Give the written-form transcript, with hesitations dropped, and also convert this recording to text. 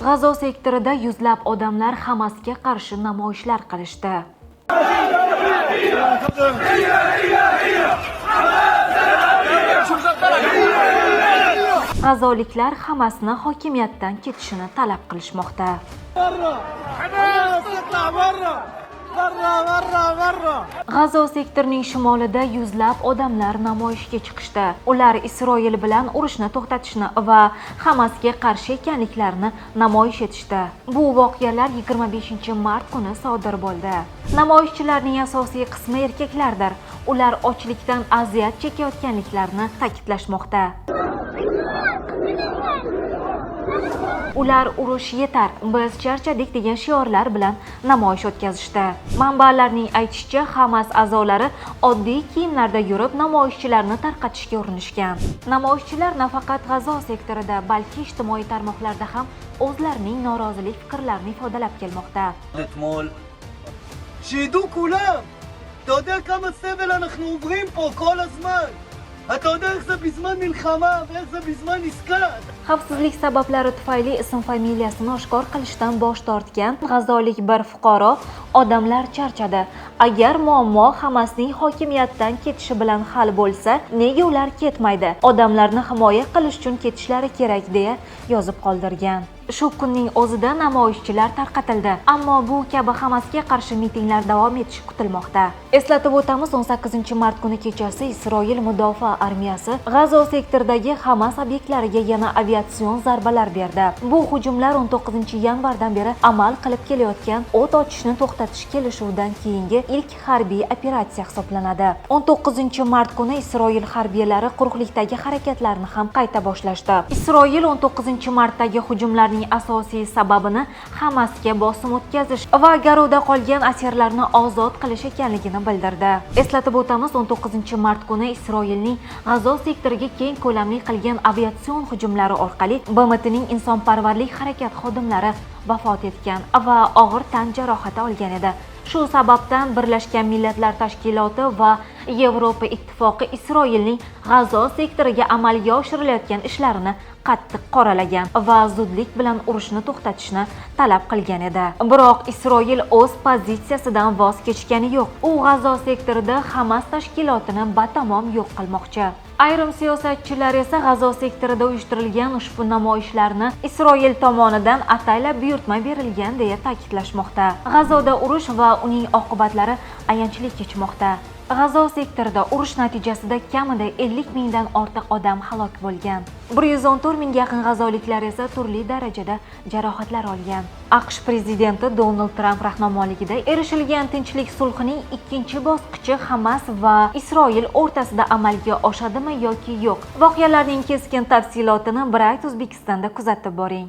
G'azo sektorida yuzlab odamlar Hamasga qarshi namoyishlar qilishdi. G'azoliklar Hamasni hokimiyatdan ketishini talab qilishmoqda. حماس تطلع برا برا برا برا. G'azo sektorining shimolida yuzlab odamlar namoyishga chiqishdi. Ular Isroil bilan urushni to'xtatishni va Hamasga qarshi ekanliklarini namoyish etishdi. Bu voqealar 25-mart kuni sodir bo'ldi. Namoyishchilarning asosiy qismi erkaklardir. Ular ochlikdan aziyat chekayotganliklarini ta'kidlashmoqda. Ular urush yetar, biz charchadik degan shiorlar bilan namoyish o'tkazishdi. Manbalarning aytishicha, Hamas a'zolari oddiy kiyimlarda yurib namoyishchilarni tarqatishga urinishgan. Namoyishchilar nafaqat G'azo sektorida, balki ijtimoiy tarmoqlarda ham o'zlarining norozilik fikrlarini ifodalab kelmoqda. אתמול שידעו כולם! אתה יודע כמה סבל אנחנו עוברים פה כל הזמן! אתה יודע איך זה בזמן מלחמה ואיך זה בזמן עסקה! Xavfsizlik sabablari tufayli ism familiyasini oshkor qilishdan bosh tortgan g'azolik bir fuqaro: "Odamlar charchadi. Agar muammo Hamasning hokimiyatdan ketishi bilan hal bo'lsa, nega ular ketmaydi? Odamlarni himoya qilish uchun ketishlari kerak", deya yozib qoldirgan. Shu kunning o'zida namoyishchilar tarqatildi, ammo bu kabi Hamasga qarshi mitinglar davom etishi kutilmoqda. Eslatib o'tamiz, 18-mart kuni kechasi Isroil mudofaa armiyasi G'azo sektoridagi Hamas obyektlariga yana aviatsion zarbalar berdi. Bu hujumlar 19-yanvardan beri amal qilib kelayotgan o't ochishni to'xtatish kelishuvidan keyingi ilk harbiy operatsiya hisoblanadi. 19-mart kuni Isroil harbiylari quruqlikdagi harakatlarni ham qayta boshlashdi. Isroil 19-martdagi hujumlarning asosiy sababini Hamasga bosim o'tkazish va garovda qolgan asirlarni ozod qilish ekanligini bildirdi. Eslatib o'tamiz, 19-mart kuni Isroilning G'azo sektoriga keng ko'lamli qilgan aviatsion hujumlari orqali BMTning insonparvarlik harakat xodimlari vafot etgan va og'ir tan jarohati olgan edi. Shu sababdan Birlashgan Millatlar Tashkiloti va Yevropa Ittifoqi Isroilning G'azo sektoriga amalga oshirilayotgan ishlarini qattiq qoralagan va zudlik bilan urushni to'xtatishni talab qilgan edi. Biroq Isroil o'z pozitsiyasidan voz kechgani yo'q. U G'azo sektorida Hamas tashkilotini batamom yo'q qilmoqchi. Ayrim siyosatchilar esa G'azo sektorida uyushtirilgan ushbu namoyishlarni Isroil tomonidan ataylab buyurtma berilgan deya ta'kidlashmoqda. G'azoda urush va uning oqibatlari ayanchli kechmoqda. G'azo sektorida urush natijasida kamida 50 mingdan ortiq odam halok bo'lgan. 114 mingga yaqin g'azoliklar esa turli darajada jarohatlar olgan. AQSh prezidenti Donald Tramp rahnamoligida erishilgan tinchlik sulhining ikkinchi bosqichi Hamas va Isroil o'rtasida amalga oshadimi yoki yo'q? Voqealarning keskin tafsilotini Bright Uzbekistonda kuzatib boring.